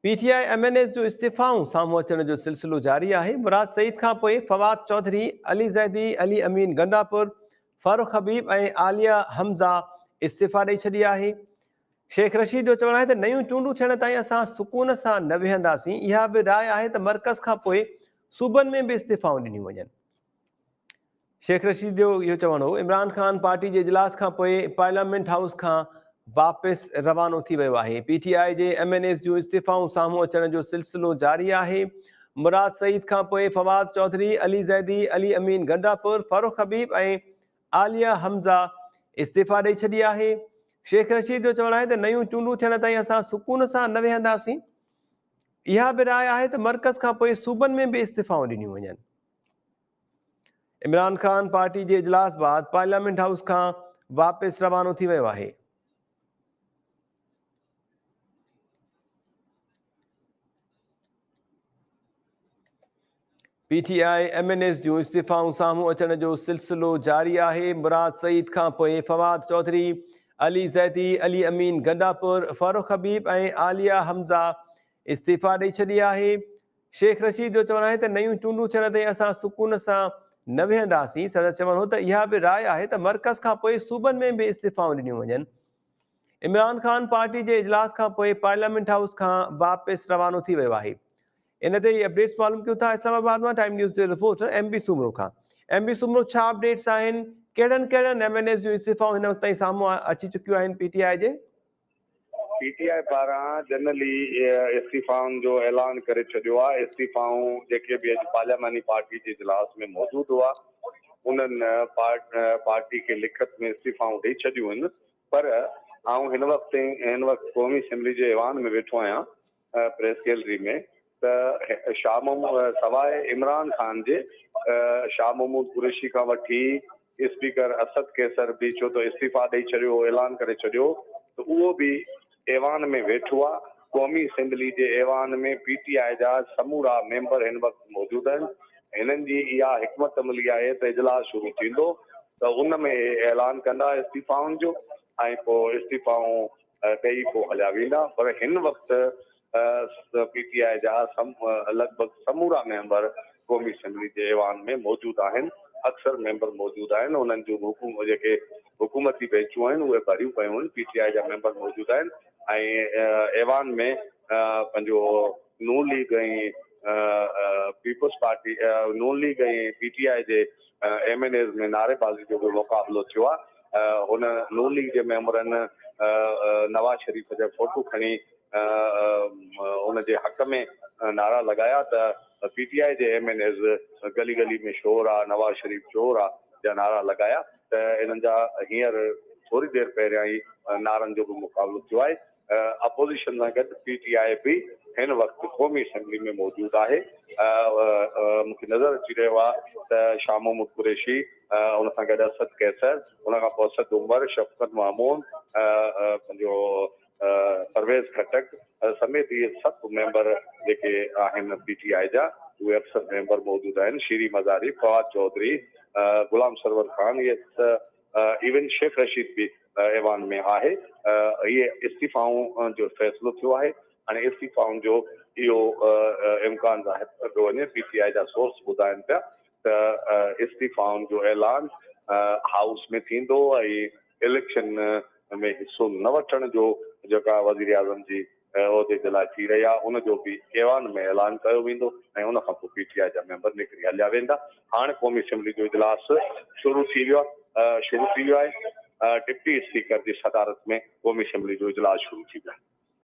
P T I M N As جون استعيفائون سامهون اچڻ جو سلسلو جاري آهي، مراد سعيد کانپوء فواد چوڌري، علي زيدي، علي امين گنڊاپور، فرخ حبيب ۽ عاليه حمزه استعيفا ڏئي ڇڏي آهي. شيخ رشيد جو چوڻ آهي ته نيون چونڊون ٿيڻ تائين اسان سڪون سان نه ويهنداسين، اها به راء آهي ته مرڪز کانپوء صوبن ۾ به استعيفائون ڏنيون وڃن. شيخ رشيد جو اهو چوڻ هو، عمران خان پارٽي جي اجلاس کانپوء پارليامينٽ هائوس کان واپس روانو ٿي ويو آهي، پي ٽي آء جي ايم اين ايز جون استعيفائون سامهون اچڻ جو سلسلو جاري آهي، مراد سعيد کانپوء فواد چوڌري، علي زيدي، علي امين گنڊاپور، فرخ حبيب ۽ عاليه حمزه استعيفا ڏئي ڇڏي آهي، شيخ رشيد جو چوڻ آهي ته نيون چونڊون ٿيڻ تائين اسان سڪون سان نه ويهنداسين، اها به راء آهي ته مرڪز کانپوء صوبن ۾ به استعيفائون ڏنيون وڃن. عمران خان پارٽي جي اجلاس بعد پارليامينٽ هائوس کان واپس روانو ٿي ويو آهي. P T I M N As جون استعيفائون سامهون اچڻ جو سلسلو جاري آهي، مراد سعيد کانپوء فواد چوڌري، علي زيدي، علي امين گنڊاپور، فرخ حبيب ۽ عاليه حمزه استعيفا ڏئي ڇڏي آهي. شيخ رشيد جو چوڻ آهي ته نيون چونڊون ٿيڻ تائين اسان سڪون سان نه ويهنداسين، سندس چوڻ هو ته اها به راء آهي ته مرڪز کانپوء صوبن ۾ به استعيفائون ڏنيون وڃن. عمران خان پارٽي جي اجلاس کانپوء پارليامينٽ هائوس کان واپس روانو ٿي ويو آهي. ان تي ئي اپڊيٽس معلوم ڪيون ٿا اسلام آباد مان ٽائيم نيوز جي رپورٽر ايم بي سومرو کان. ايم بي سومرو ڇا اپڊيٽس آهن، ڪهڙن ڪهڙن ايم اين ايز جون استعيفائون هن وقت تائين سامهون اچي چڪيون آهن پي ٽي آء جي؟ پي ٽي آء پاران جنرلي استعيفائن جو اعلان ڪري ڇڏيو آهي، استعيفائون جيڪي به اڄ پارلياماني پارٽي جي اجلاس ۾ موجود هئا انهن پارٽي کي لکت ۾ استعيفائون ڏئي ڇڏيون آهن پر آئون هن وقت هن وقت قومي اسيمبلي جي ايوان ۾ ويٺو آهيان پريس گيلري ۾ ته شاهه محمود سواء عمران خان جي شاهه محمود قريشي کان وٺي اسپيڪر اسد قيصر به ڇو ته استعيفا ڏئي ڇڏيو هو اعلان ڪري ڇڏيو هو ته اهو به ايوان ۾ ويٺو آ قومي اسيمبلي جي ايوان ۾ پي ٽي آء جا سمورا ميمبر هن وقت موجود آهن هنن جي اها حڪمت عملي آهي ته اجلاس شروع ٿيندو ته ان ۾ اعلان ڪندا استعيفائن جو ۽ پوء استعيفائون ڏئي پوء هليا ويندا پر هن وقت پي ٽي آء جا لڳ ڀڳ سمورا ميمبر قومي اسيمبلي جي ايوان ۾ موجود آهن اڪثر ميمبر موجود آهن انهن جون جيڪي حڪومتي بينچون آهن اهي ڀريون پيون آهن پي ٽي آء جا ميمبر موجود آهن ۽ ايوان ۾ پنهنجو Noon league ۽ peoples party Noon league ۽ P T I جي ايم اين ايز ۾ نعريبازي جو به مقابلو ٿيو آهي. هن نون ليگ جي ميمبرن نواز شريف جا فوٽو کڻي ان جي حق ۾ نعرا لڳايا ته پي ٽي آء جي ايم اين ايز گلي گلي ۾ شور آ نواز شريف چور آ جا نعرا لڳايا ته انهن جا هينئر ٿوري دير پهريان ئي نعرن جو به مقابلو ٿيو آهي. اپوزيشن سان گڏ پي ٽي آء به هن وقت قومي اسيمبلي ۾ موجود آهي. مون کي نظر اچي رهيو آهي ته شاهه محمود قريشي، ان سان گڏ اسد قيصر، ان کان پوء اسد عمر، شفقت محمود، پنهنجو پرويز خٽڪ سميت اهي سڀ ميمبر جيڪي آهن پي ٽي آء جا اهي اڪثر ميمبر موجود آهن. شيري مزاري، فواد چوڌري، غلام سرور خان اهي ايون شيخ رشيد به ايوان ۾ آهي. اهي استعيفائون جو فيصلو ٿيو آهي. هاڻي استعيفائن جو اهو امڪان ظاهر ڪيو پيو وڃي، پي ٽي آء جا سورس ٻڌائين پيا ته استعيفائن جو اعلان هائوس ۾ ٿيندو ۽ اليڪشن ۾ حصو نه وٺڻ جو جيڪا وزيراعظم جي عهدي جي لاء ٿي رهي آهي ان جو به ايوان ۾ اعلان ڪيو ويندو ۽ ان کان پوء پي ٽي آء جا ميمبر نڪري هليا ويندا. هاڻ قومي اسيمبلي جو اجلاس شروع ٿي ويو شروع ٿي ويو آهي، ڊپٽي اسپيڪر جي صدارت ۾ قومي اسيمبلي جو اجلاس شروع ٿي ويو آهي.